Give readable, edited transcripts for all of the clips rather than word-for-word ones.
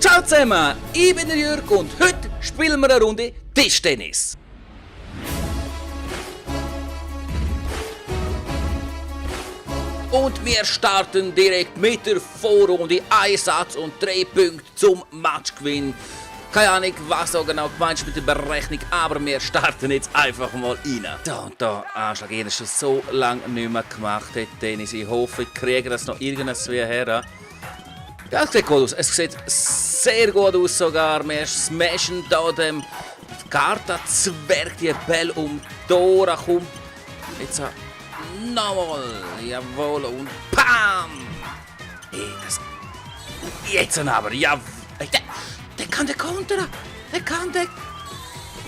Ciao zusammen, ich bin der Jürg und heute spielen wir eine Runde Tischtennis. Und wir starten direkt mit der Vorrunde. Ein Satz und 3 Punkte zum Matchgewinn. Keine Ahnung, was da genau gemeint ist mit der Berechnung, aber wir starten jetzt einfach mal rein. Da und da Anschlag, ich habe das schon so lange nicht mehr gemacht, Tennis. Ich hoffe, ich kriege das noch irgendwie her. Ja, es sieht gut aus. Es sieht sehr gut aus sogar. Wir smashen hier dem Karta-Zwerg die Bälle um die Ohren. Komm. Jetzt nochmal. Jawohl. Und PAM! Hey, jetzt aber. Ja. Der kann den Konter. Der kann den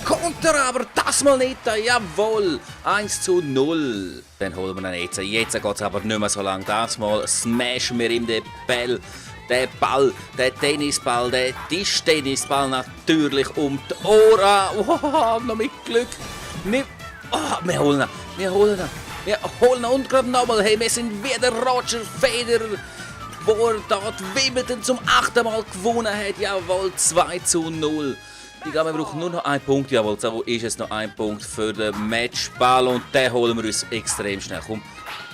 Konter, aber das mal nicht. Jawohl. 1:0. Dann holen wir ihn jetzt. Jetzt geht es aber nicht mehr so lang. Das mal smashen wir ihm den Ball. Der Ball, der Tennisball, der Tischtennisball natürlich um die Ohren. Oh, noch mit Glück. Wir holen ihn. Wir holen ihn und gerade nochmal. Hey, wir sind wieder Roger Federer, wo er dort Wimbledon zum 8. Mal gewonnen hat. Jawohl, 2:0. Ich glaube, wir brauchen nur noch einen Punkt. Jawohl, so ist es noch ein Punkt für den Matchball und den holen wir uns extrem schnell. Komm,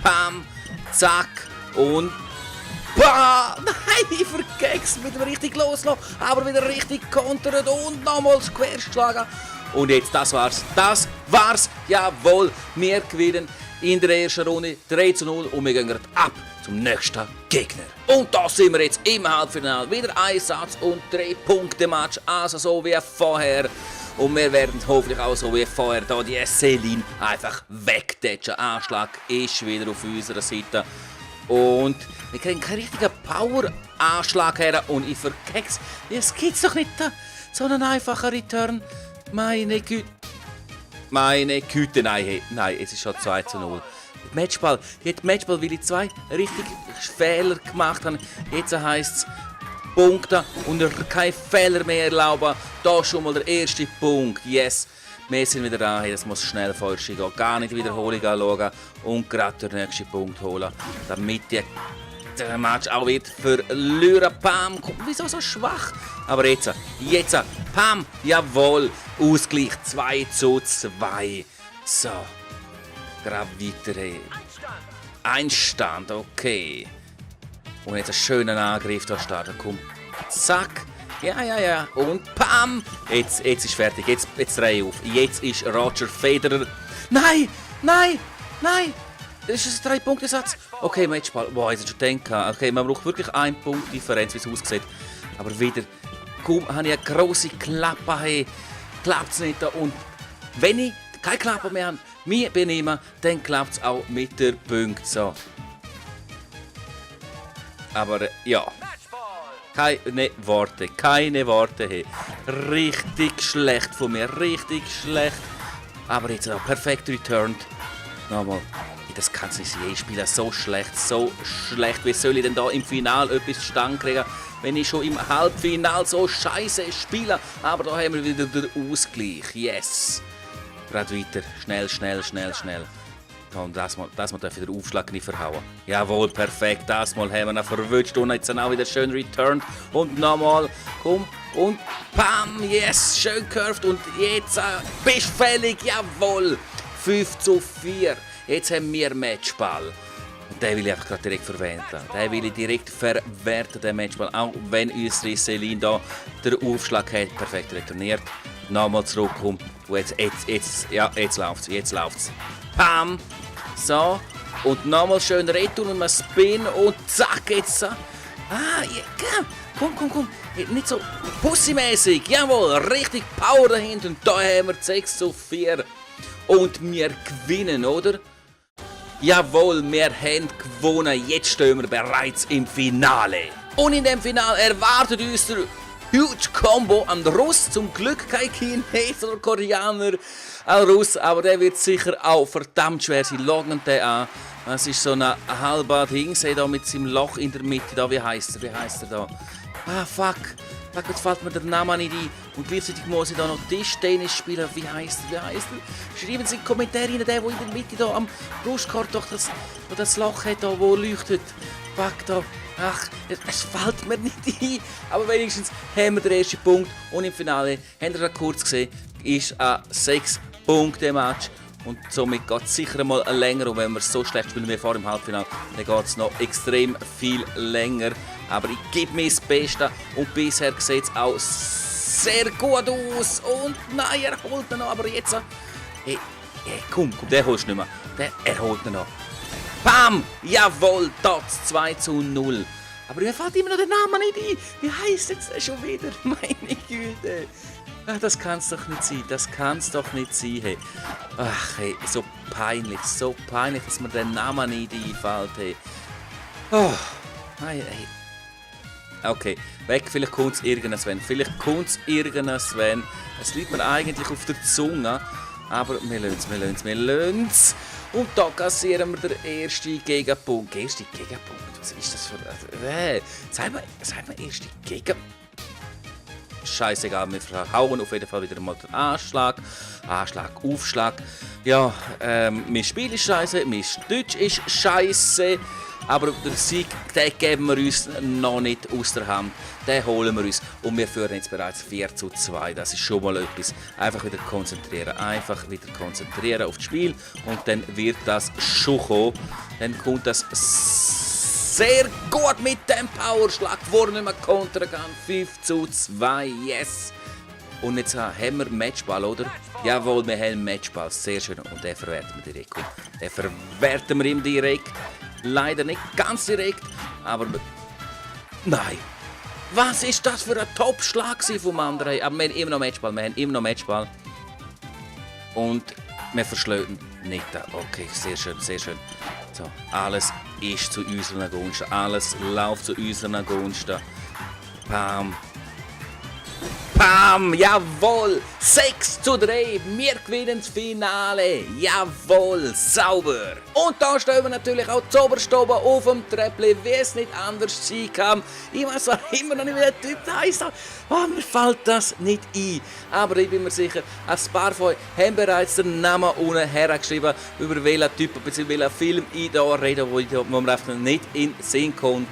pam, zack und bah! Nein, ich vergex wieder richtig loslassen, aber wieder richtig kontert und nochmals querschlagen. Und jetzt, das war's, jawohl, wir gewinnen in der ersten Runde 3:0 und wir gehen gerade ab zum nächsten Gegner. Und da sind wir jetzt im Halbfinale, wieder ein Satz und 3 Punkte Match, also so wie vorher. Und wir werden hoffentlich auch so wie vorher da die Celine einfach wegtatschen. Anschlag ist wieder auf unserer Seite. Und wir kriegen keinen richtigen Power-Anschlag her und ich verkex. Es gibt's doch nicht da. So einen einfachen Return. Meine Güte. Nein, es ist schon 2:0. Matchball. Jetzt Matchball, weil ich 2 richtig Fehler gemacht habe. Jetzt heisst es Punkte und kein Fehler mehr erlauben. Da schon mal der erste Punkt. Yes. Wir sind wieder da, das muss schnell vorwärts gehen, gar nicht Wiederholung anschauen und gerade den nächsten Punkt holen, damit der Match auch wird verlieren. Pam, wieso so schwach? Aber jetzt, pam, jawohl, Ausgleich 2:2. So, gerade weiter. Einstand, okay. Und jetzt einen schönen Angriff da starten, komm, zack. Ja. Und pam! Jetzt ist fertig. Jetzt drehe ich auf. Jetzt ist Roger Federer. Nein! Das ist ein 3-Punkte-Satz. Okay, Matchball. Boah, jetzt schon gedacht. Okay, man braucht wirklich 1 Punkt Differenz, wie es aussieht. Aber wieder, kaum habe ich eine grosse Klappe. Hey, klappt es nicht. Und wenn ich keine Klappe mehr habe, mich benehmen, dann klappt es auch mit der Punkt. So. Aber ja. Keine Worte. Hey. Richtig schlecht von mir, richtig schlecht. Aber jetzt auch perfekt returned. Nochmal, das kann es nicht je spielen, so schlecht. Wie soll ich denn da im Finale etwas zustande kriegen, wenn ich schon im Halbfinale so scheiße spiele? Aber da haben wir wieder den Ausgleich, yes. Gerade weiter, schnell. Und das mal darf ich den Aufschlag nicht verhauen. Jawohl, perfekt. Das mal haben wir ihn verwünscht und jetzt auch wieder schön returned. Und nochmal, komm, und pam, yes, schön curved. Und jetzt bist du fällig, jawohl. 5:4. Jetzt haben wir Matchball. Und den will ich einfach gerade direkt verwenden. Den Matchball. Auch wenn unsere Celine da den Aufschlag hat, perfekt retourniert. Nochmal zurückkommen. Jetzt läuft's. Pam! So, und nochmal schön retour und ein Spin und zack, jetzt. Komm. Nicht so pussymäßig. Jawohl, richtig Power dahinter. Und da haben wir 6:4. Und wir gewinnen, oder? Jawohl, wir haben gewonnen. Jetzt stehen wir bereits im Finale. Und in dem Finale erwartet uns der Huge Combo an Russ. Zum Glück kein Chines oder Koreaner. Ein Russ, aber der wird sicher auch verdammt schwer sein. Loggen den an. Das ist so ein halber Ding. Seht ihr mit seinem Loch in der Mitte da. Wie heisst er da? Fuck, jetzt fällt mir der Name nicht ein. Und gleichzeitig muss ich da noch Tischtennis spielen. Wie heisst er? Schreiben Sie in die Kommentare rein, der in der Mitte da am Brustkorb doch das Loch hat, da, wo leuchtet. Fuck, da. Ach, es fällt mir nicht ein. Aber wenigstens haben wir den ersten Punkt. Und im Finale, habt ihr gerade kurz gesehen, ist ein 6-Punkte-Match. Und somit geht es sicher mal länger. Und wenn wir so schlecht spielen wie vor im Halbfinale, dann geht es noch extrem viel länger. Aber ich gebe mir das Beste. Und bisher sieht es auch sehr gut aus. Und nein, er holt ihn noch. Aber jetzt... Hey, komm, den holst du nicht mehr. Er holt ihn noch. Bam! Jawohl, das 2:0. Aber mir fällt immer noch der Name nicht ein. Wie heisst jetzt der schon wieder? Meine Güte. Ach, das kann's doch nicht sein. Das kann's doch nicht sein. Hey. Ach, hey, so peinlich, dass mir der Name nicht einfällt. Hey. Oh, hey. Okay, weg, vielleicht kommt es irgendwann. Es liegt mir eigentlich auf der Zunge. Aber wir lassen es. Und da kassieren wir den ersten Gegenpunkt. Was ist das für... Sag mal, erste Gegenpunkt. Scheißegal, wir verhauen auf jeden Fall wieder mal den Anschlag. Aufschlag. Ja, mein Spiel ist scheiße, mein Deutsch ist scheiße. Aber den Sieg, den geben wir uns noch nicht aus der Hand. Den holen wir uns. Und wir führen jetzt bereits 4:2. Das ist schon mal etwas. Einfach wieder konzentrieren auf das Spiel. Und dann wird das schon kommen. Dann kommt das sehr gut mit dem Powerschlag, wo er nicht mehr kontern kann. 5:2. Yes! Und jetzt haben wir Matchball, oder? Jawohl, wir haben Matchball. Sehr schön. Und den verwerten wir direkt. Den verwerten wir ihm direkt. Leider nicht ganz direkt, aber... Nein! Was ist das für ein Top-Schlag vom anderen? Aber wir haben immer noch Matchball. Und wir verschlöten nicht. Okay, sehr schön. So, alles ist zu unseren Gunsten. Alles läuft zu unseren Gunsten. Bam! Bam! Jawohl! 6:3! Wir gewinnen das Finale! Jawohl! Sauber! Und da stehen wir natürlich auch zuoberst oben auf dem Treppli, wie es nicht anders sein kann. Ich weiß auch immer noch nicht, wie der Typ heisst. Oh, mir fällt das nicht ein. Aber ich bin mir sicher, ein paar von euch haben bereits den Namen unten hergeschrieben, über welchen Typ bzw. welchen Film ich hier rede, wo mir einfach nicht in den Sinn kommt.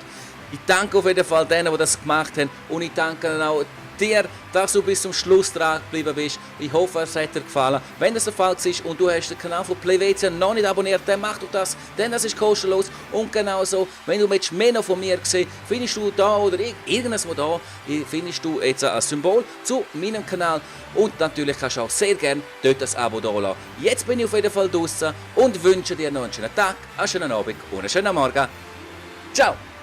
Ich danke auf jeden Fall denen, die das gemacht haben. Und ich danke auch dir, dass du bis zum Schluss dran geblieben bist. Ich hoffe, es hat dir gefallen. Wenn das der Fall ist und du hast den Kanal von PlayVC noch nicht abonniert, dann mach du das, denn das ist kostenlos. Und genauso, wenn du mehr noch von mir sehen, findest du da oder irgendwo da, findest du jetzt ein Symbol zu meinem Kanal. Und natürlich kannst du auch sehr gerne dort das Abo da lassen. Jetzt bin ich auf jeden Fall draußen und wünsche dir noch einen schönen Tag, einen schönen Abend und einen schönen Morgen. Ciao!